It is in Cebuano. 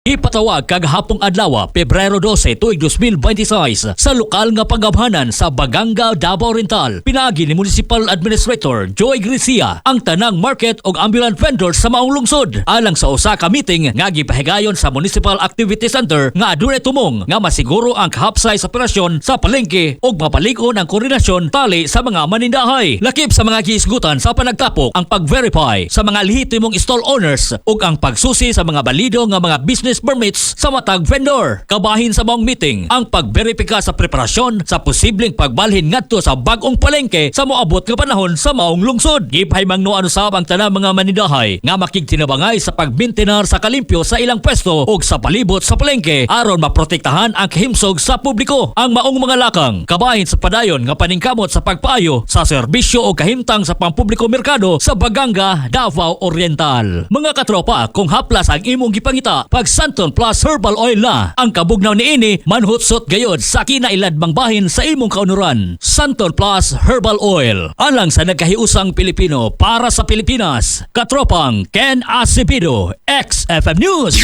Ipatawag kagahapong adlaw, Pebrero 12, tuig 2026, sa lokal nga pagabhanan sa Baganga, Davao Oriental. Pinaagi ni Municipal Administrator Joy Grecia ang tanang market ug ambulant vendors sa maong lungsod alang sa usa ka meeting nga gipahigayon sa Municipal Activity Center nga adunay tumong nga masiguro ang kahapsay sa operasyon sa palengke ug mapalig-on ang koordinasyon tali sa mga manindahay. Lakip sa mga gihisgutan sa panagtapok ang pag-verify sa mga lehitimong stall owners ug ang pagsusi sa mga balido nga mga business permits sa matag vendor. Kabahin sa maong meeting ang pagberipika sa preparasyon sa posibleng pagbalhin ngadto sa bag-ong palengke sa moabot nga panahon sa maong lungsod. Gipahimangnoan usab ang tanang mga manindahay nga makigtinabangay sa pagmintenar sa kalimpyo sa ilang pwesto ug sa palibot sa palengke aron maprotektahan ang kahimsog sa publiko. Ang maong mga lakang kabahin sa padayon nga paningkamot sa pagpaayo sa serbisyo o kahimtang sa pampubliko merkado sa Baganga, Davao Oriental. Mga katropa, kung haplas ang imong gipangita, pag Santon Plus Herbal Oil na. Ang kabugnaw niini manhutsot gayod sa kinailadmang bahin sa imong kaunuran. Santon Plus Herbal Oil. Alang sa nagkahiusang Pilipino para sa Pilipinas. Katropang Ken Acevedo, XFM News.